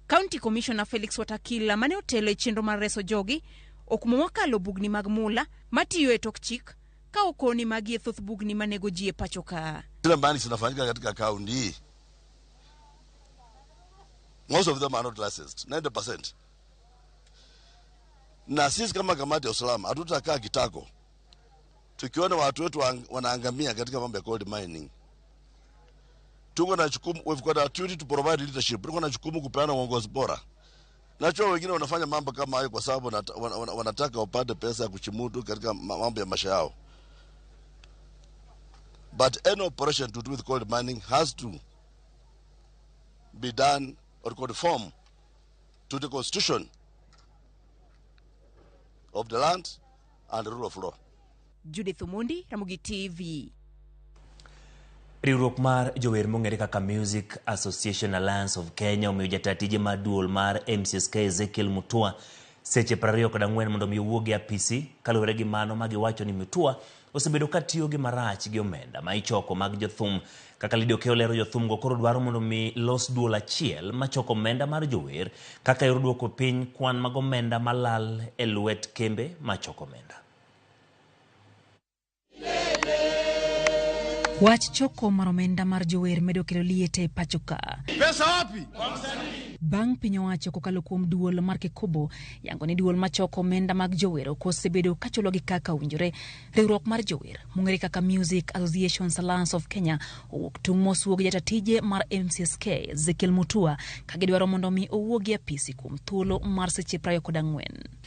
Speaker 11: County Commissioner Felix Watakila mane otelo e chenro mar reso jogi okumo mokalo bugni mag mula matiyo e tok chik ka okoni magi e thoth bugni manego ji e pacho ka.
Speaker 14: Zile mine zinafanyika katika kaunti hii, most of them are not licensed, 90%. Na sisi kama kamati ya usalama hatutakaa kitako tukiona watu wetu wanaangamia katika mambo ya gold mining. Tuko na jukumu, we've got a duty to provide leadership. Tuko na jukumu kupeana uongozi bora. Najua wengine wanafanya mambo kama hayo kwa sababu wanataka wapate pesa ya kuchimudu katika mambo ya maisha yao. But any operation to do with gold mining has to be done or conform to the constitution of the land and the rule of law.
Speaker 11: Judith Omondi, Ramogi TV.
Speaker 1: Riwruok mar jower mong'ere kaka Music Association Alliance of Kenya omiyo jataa tije mar duol mar MCSK Ezekiel Mutua seche 24 mondo mi owuog e apisi kaluwore gi mano ma giwacho ni Mutua osebedo ka tiyo gi marach gi omenda ma ichoko mag jothum. Kaka Lydia Okeyo lero, jothum go koro dwaro mondo mi los duol achiel machoko omenda mar jower kaka yor duoko piny kwan mag omenda malal e lwet kembe machoko omenda.
Speaker 11: Wach choko mar omenda mar jower medo kelo liet e pacho ka.
Speaker 15: Pesa wapi?
Speaker 11: Bang' piny owacho kokalo kuom duol mar KECOBO yango ni duol machoko omenda mag jower ok osebedo kachulogi kaka owinjore. Riwruok mar jower mong'ere kaka Music Associations Alliance of Kenya owuok tung' mosuo gi jata tije mar MCSK Ezekiel Mutua ka gidwaro mondo mi owuog e apisi kuom thuolo mar seche 24.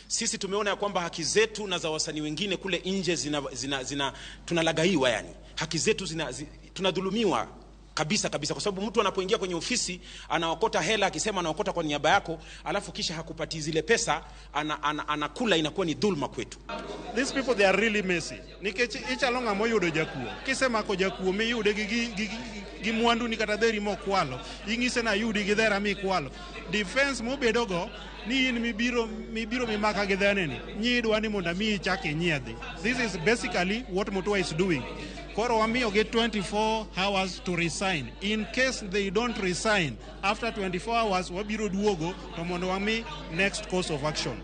Speaker 16: Sisi tumeona ya kwamba haki zetu na za wasanii wengine kule nje zina, zina, zina tunalagaiwa, yani haki zetu zina, zi, tunadhulumiwa kabisa kabisa, kwa sababu mtu anapoingia kwenye ofisi anaokota hela akisema anaokota kwa niaba yako, alafu kisha hakupatii zile pesa, anakula ana, ana inakuwa ni dhulma kwetu.
Speaker 17: These people they are really messy. Nikech ichalo ng'ama oyudo jakuo. Kisemako jakuo miyude gi mwandu ni kata dheri mokwalo, ing'ise na ayudi gi dhera mikwalo. Defense mobedogo ni in mibiro mimaka gi dhene ni, nyidwa ni mondo amiyi chak inyiedhi. This is basically what Mutua is doing. Koro wamiyogi 24 hours to resign. In case they don't resign, after 24 hours wabiro duogo to mondo wami next course of action.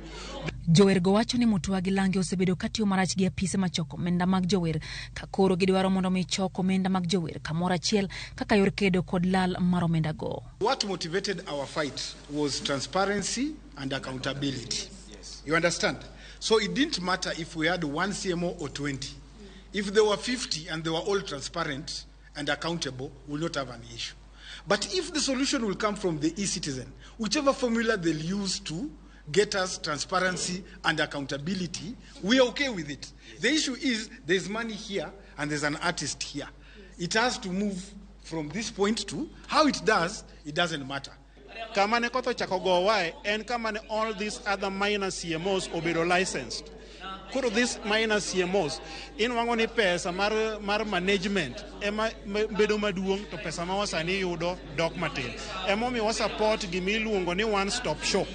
Speaker 11: Jower go wacho ni Mutua gi Lange osebedo katiyo marach gi apise machoko omenda mag jower ka koro gidwaro mondo mi chok omenda mag jower kamoro achiel kaka yor kedo kod lal mar omenda go.
Speaker 15: What motivated our fight was transparency and accountability. Yes. You understand? So it didn't matter if we had one CMO or 20. If there were 50 and they were all transparent and accountable, we'll not have an issue. But if the solution will come from the e-citizen, whichever formula they'll use to get us transparency and accountability, we are okay with it. The issue is there's money here and there's an artist here. It has to move from this point to how it does, it doesn't matter.
Speaker 17: Kama ne koth ochako gowae en kama ne all these other minor CMOs obedo licensed. Koro these minor CMOs inwang'o ni pesa mar management ema bedo maduong' to pesa ma wasanii yudo dok matin. Emomiyo wa support gima iluongo ni one stop shop.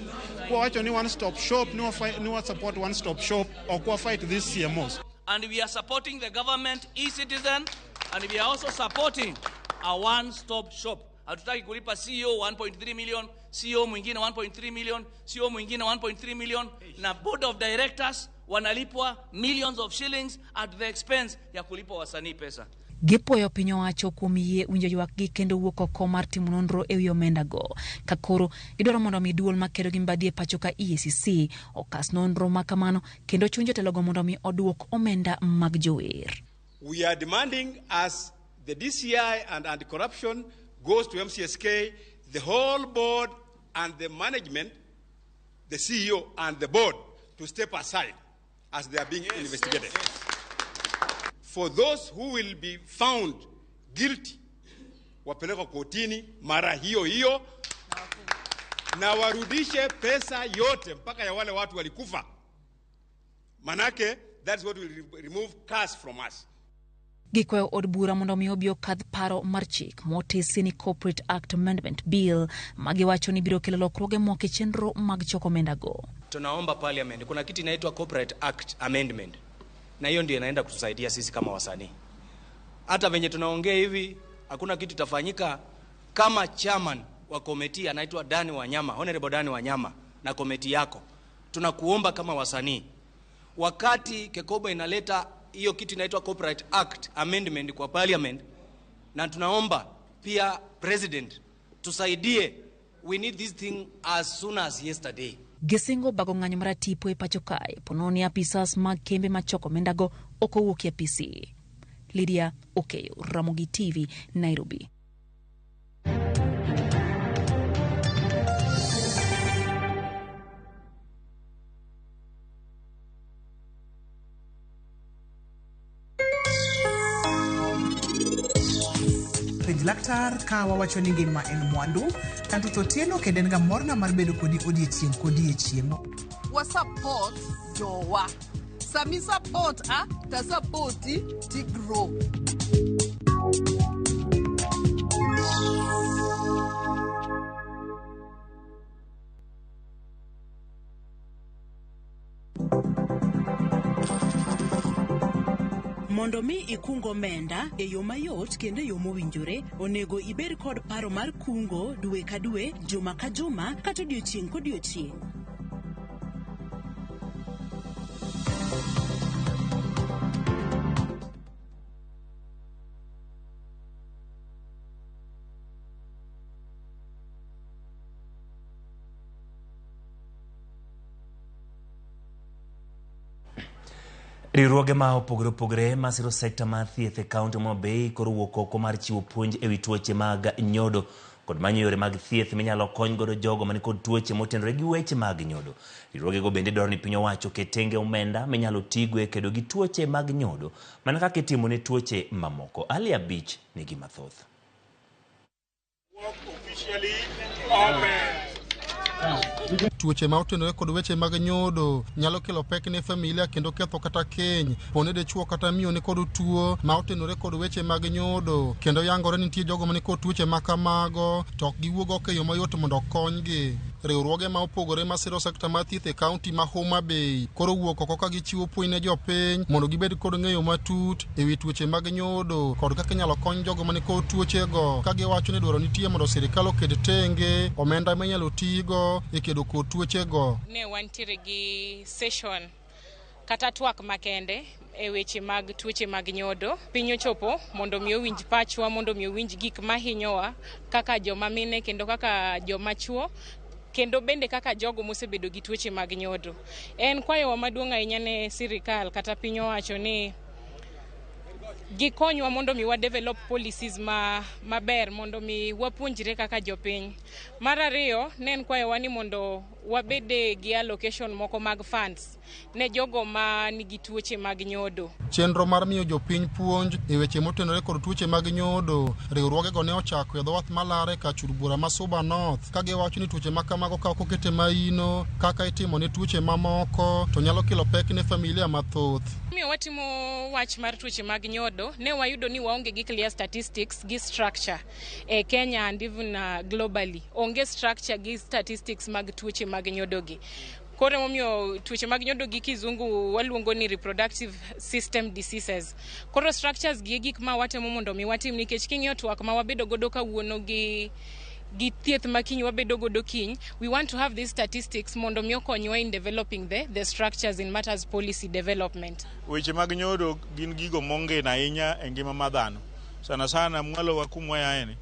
Speaker 17: Kwawacho ni one stop shop, ni wa support one stop shop, ok wa fight these CMOs.
Speaker 18: And we are supporting the government e-citizen, and we are also supporting a one-stop shop. Hatutaki kulipa CEO 1.3 million, CEO mwingine 1.3 million, CEO mwingine 1.3 million, na board of directors wanalipwa millions of shillings at the expense ya kulipa wasanii pesa.
Speaker 11: Gipuoyo piny owacho kuom yie winjo ywakgi kendo wuok oko mar timo nonro ewi omenda go. Ka koro gidwaro mondo mi duol makedo gi mibadhi e pacho ka EACC okas nonro ma kamano kendo chuny jotelogo mondo mi oduok omenda mag jower.
Speaker 19: We are demanding as the DCI and anti-corruption goes to MCSK, the whole board and the management, the CEO and the board to step aside as they are being investigated. Yes. For those who will be found guilty, wapelekwa kotini mara hiyo hiyo na warudishe pesa yote mpaka ya wale watu walikufa. Manake, that's what will remove curse from us.
Speaker 11: Gikwayo od bura mondo mi obi okadh paro mar chik motesi ni Corporate Act Amendment Bill magiwacho ni biro kelo lokruoge moko e chenro mag choko omenda go.
Speaker 20: Tunaomba parliament, kuna kitu inaitwa Corporate Act Amendment, na hiyo ndio inaenda kutusaidia sisi kama wasanii. Hata venye tunaongea hivi hakuna kitu itafanyika kama chairman wa committee anaitwa Dani Wanyama, Honorable Dani Wanyama na committee yako. Tunakuomba kama wasanii, wakati KECOBO inaleta hiyo kitu inaitwa Corporate Act Amendment kwa parliament, na tunaomba pia president tusaidie, we need this thing as soon as yesterday.
Speaker 11: Gisingo bago ng'anyo mar tipo e pacho kae pono ni apisas mag kembe machoko omendago ok owuok e apisi. Lydia Okeyo, Ramogi TV, Nairobi.
Speaker 21: Penj laktar ka wawacho ni ngima en mwandu, kanto Otieno kendo en ga morna mar bedo kodi odiechieng' kodiechieng'.
Speaker 22: Wa support jowa. Sami support a ta support ti grow.
Speaker 23: Mondo mi ikung omenda e yo mayot kendo e yo mowinjore, onego ibed kod paro mar kungo dwe ka dwe, juma ka juma, kata odiochieng' kodiochieng'.
Speaker 1: Riwruoge ma opogore opogore masiro sekta mar thieth e kaunti ma Homa Bay koro wuok oko mar chiwo puonj ewi tuoche mag nyodo kod manyo yore mag thieth minyalo kony godo jogo man kod tuoche motenore gi weche mag nyodo. Riwruogego bende dwaro ni piny owacho oket tenge omenda minyalo tigo e kedo gi tuoche mag nyodo mana kaka itimo ne tuoche mamoko. Ali Abich nigi mathoth.
Speaker 3: Tuoche ma otenore kod weche mag nyodo nyalo kelo pek ne familia kendo ketho kata keny. Pone dichuo kata miyo ni kod tuo ma otenore kod weche mag nyodo kendo yangore ni nitie jogo mani kod tuoche ma kamago to ok giwuog oko e yo mayot mondo okonygi. Riwruoge ma opogore masiro sekta mar thieth e kaunti ma Homa Bay koro wuok oko ka gichiwo puonj ne jopiny mondo gibed kod ng'eyo matut ewi tuoche mag nyodo kod kaka inyalo kony jogo mani kod tuochego ka giwacho ni dwaro nitie mondo sirikal oket tenge omenda minyalo tigo e kedo kod tuochego.
Speaker 4: Ne wantiere gi session kata twak makende e weche mag tuoche mag nyodo. Piny ochopo mondo mi owinj pachwa, mondo mi owinj gik mahinyowa kaka joma mine kendo kaka joma chuo kendo bende kaka jogo mosebedo gi tuoche mag nyodo. En kwayowa maduong' ahinya ne sirikal kata piny owacho ni gikonywa mondo mi wa develop policies maber mondo mi wapuonjre kaka jopiny. Mar ariyo, ne en kwayowa ni mondo wabede gi allocation moko mag funds ne jogo ma nigi tuoche mag nyodo.
Speaker 3: Chenro mar miyo jopiny puonj e weche motenore kod tuoche mag nyodo, riwruogego ne ochako e dho wath malare kar chur bura ma Suba North ka giwacho ni tuoche ma kamago ka ok okete maino kaka itimo ne tuoche mamoko to nyalo kelo pek ne familia mathoth.
Speaker 4: Omiyo watimo wach mar tuoche mag nyodo, ne wayudo ni waonge gi clear statistics gi structure e Kenya and even globally. Onge structure gi statistics mag tuoche mag nyodo gi. Koro emomiyo tuoche mag nyodo gi kizungu waluongo ni reproductive system diseases. Koro structures gi e gik ma watemo mondo mi watim nikech king'iyo twak ma wabedo godo kawuono gi thieth ma kiny wabedo godo kiny, we want to have these statistics mondo mi okonywa in developing the structures in matters policy development.
Speaker 17: Weche mag nyodo gin gigo mongino ahinya e ngima mar dhano. Sana sana mwalowa kumwa yaeni,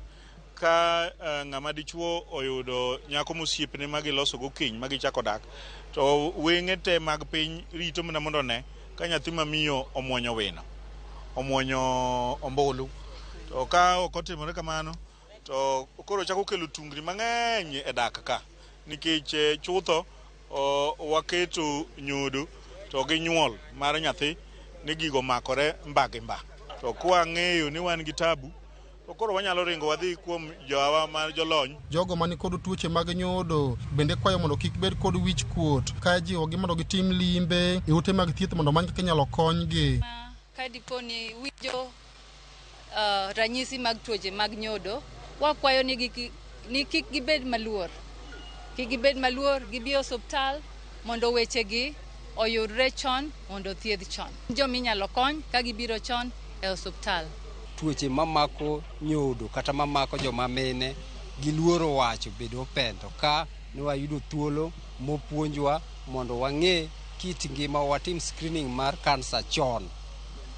Speaker 17: ka ng'ama dichuo oyudo nyako mosiepne ma giloso go keny ma gichako dak, to weng'e te mag piny rito mana mondo one ka nyathi mamiyo omuonyo wino, omuonyo ombulu. To ka ok otimore kamano, to koro chako kelo tungni mang'eny e dak ka, nikech chutho waketo nyodo to gi nyuol mar nyathi ni gigo makore mba gi mba. To kwang'eyo ni wan gi tabu, to koro wanyalo ringo wadhi kuom jowa ma jolony.
Speaker 3: Jogo mani kod tuoche mag nyodo bende kwayo mondo kik bed kod wich kuot ka jiwogi mondo gitim limbe e ute mag thieth mondo omany kaka inyalo konygi.
Speaker 5: Ka dipo ni winjo ranyisi mag tuoche mag nyodo, wakwayo ni kik gibed maluor. Kik gibed maluor, gibi osuptal mondo wechegi oyudre chon, mondo thiedh chon. Joma inyalo kony ka gibiro chon e osuptal.
Speaker 6: Tuoche mamako nyodo kata mamako joma mine giluoro wacho bedo open, to ka ne wayudo thuolo mopuonjwa mondo wang'e kit ngima, watim screening mar kansa chon,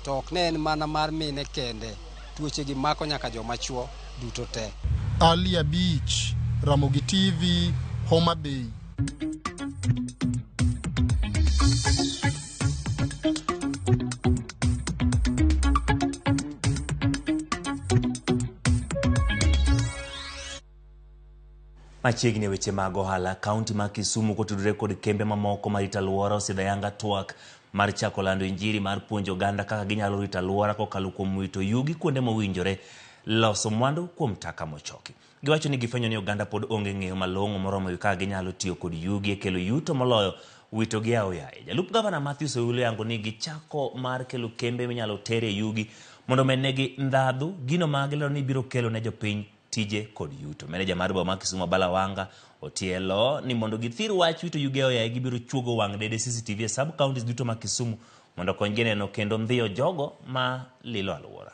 Speaker 6: to ok ne en mana mar mine kende, tuoche gi mako nyaka joma chuo duto te.
Speaker 3: Ali Abich, Ramogi TV, Homa Bay.
Speaker 1: Machiegni weche mag ohala, kaunti ma Kisumu kotudore kod kembe mamoko marito alwora osidho ayanga twak mar chako lando injiri mar puonjo oganda kaka ginyalo rito alwora kokalo kuom wito yugi kuonde mowinjore, loso mwandu kuom taka mochoki. Giwacho ni gifwenyo ni oganda pod onge ng'eyo malong'o moromo ewi kaka ginyalo tiyo kod yugi e kelo yuto moloyo witogi aoyaye. Jalup gavana Matthews Owilo yango ni gichako mar kelo kembe minyalo tere yugi mondo omednegi ndhadhu, gino ma gilero ni biro kelo ne jopiny tije kod yuto. Meneja mar boma ma Kisumu Abala Wanga otielo ni mondo githir wach wito yugi aoyaye gibiro chuogo wang' dede CCTV e sub counties duto ma Kisumu mondo okonygi neno kendo ndhiyo jogo ma lilo alwora.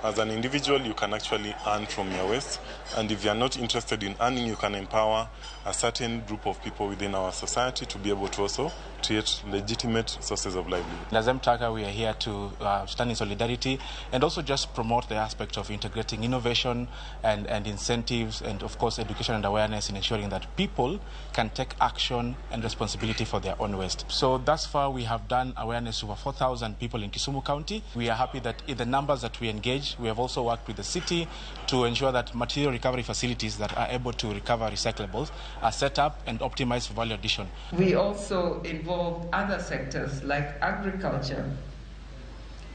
Speaker 24: As an individual, you can actually earn from your waste, and if you are not interested in earning, you can empower a certain group of people within our society to be able to also create legitimate sources of livelihood.
Speaker 2: As Mtaka, we are here to stand in solidarity and also just promote the aspect of integrating innovation and incentives and, of course, education and awareness in ensuring that people can take action and responsibility for their own waste. So thus far, we have done awareness over 4,000 people in Kisumu County. We are happy that in the numbers that we engage, we have also worked with the city to ensure that material recovery facilities that are able to recover recyclables are set up and optimized for value addition.
Speaker 8: We also involve other sectors like agriculture,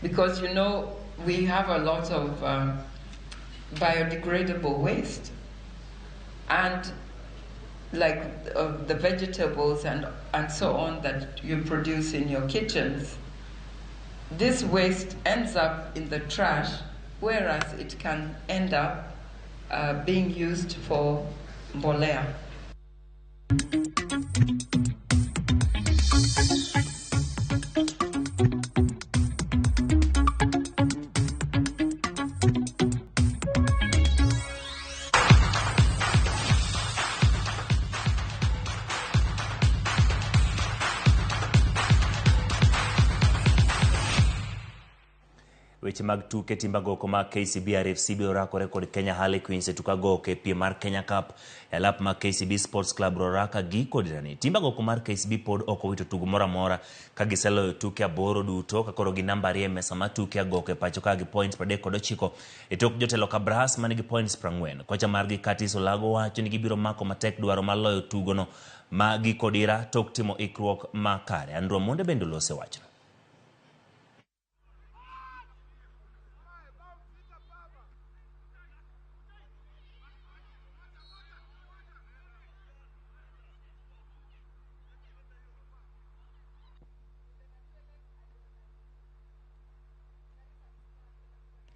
Speaker 8: because you know we have a lot of biodegradable waste, and like the vegetables and so on that you produce in your kitchens. This waste ends up in the trash, whereas it can end up being used for mbolea.
Speaker 1: Weche mag tuke timbe agoko mag KCB RFC biro rakore kod Kenya Harlequins e tuk agoko e piem mar Kenya Cup e alap mag KCB Sports Club Ruaraka giko dirani. Timbe agoko mar KCB pod ok owito tugo moro amora ka giseloyo tuke 8 duto ka koro gi namba 2 e mesa mar tuke agoko e pacho ka gi points 39 e tok jotelo Kabras manigi points 40. Kocha margi Curtis Olago wacho ni gibiro mako matek dwaro mar loyo tugono ma giko dira tok timo ikruok makare. Andrew Monde bende olose wachno.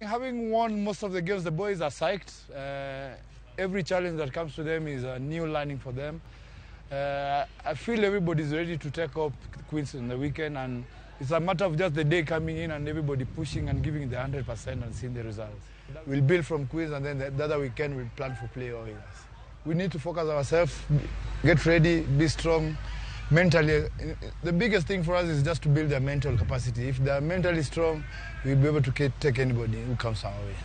Speaker 9: Having won most of the games, the boys are psyched. Every challenge that comes to them is a new learning for them. I feel everybody's ready to take up Queens on the weekend, and it's a matter of just the day coming in and everybody pushing and giving the 100% and seeing the results. We'll build from Queens, and then the other weekend we'll plan for play Oilers. We need to focus ourselves, get ready, be strong mentally. The biggest thing for us is just to build their mental capacity. If they are mentally strong, we'll be able to take anybody who comes our way.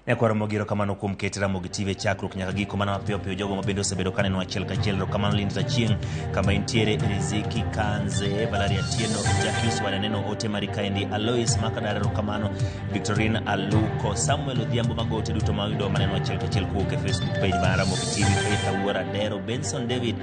Speaker 1: Nyakwar Ramogi, erokamano kuom ket Ramogi TV e chakruok nyaka giko mana mapiyo piyo jogo ma bende osebedo kaneno achiel kachiel. Erokamano Linda Chieng' kama intiere, Riziki Kanze, Valeria Tieno, Jacques Wananeno ote mari kaendi, Alois Makadara, erokamano Victorine Aluko, Samuel Odhiambo magote duto ma oyudo maneno achiel kachiel kowuok e Facebook page mar Ramogi TV, Faith Awuora Dero, Benson David,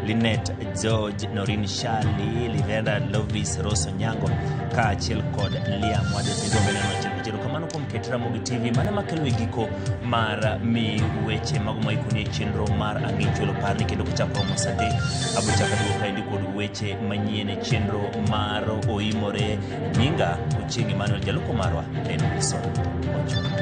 Speaker 1: Linet George, Norin Shali, Livenda Lovis, Rosso Nyango kaachiel kod Liam Wades Migombe neno achiel kachiel. Erokamano kuom ket Ramogi TV mana makelo giko mar mi weche mago maikoni e chenro mar Ang'ich Welo Parni, kendo kochako romo saa 3 abochako duogo kaendi kod weche manyien e chenro mar Oimore. Nyinga Ochieng' Emmanuel, jalupo marwa en Wilson Ocho.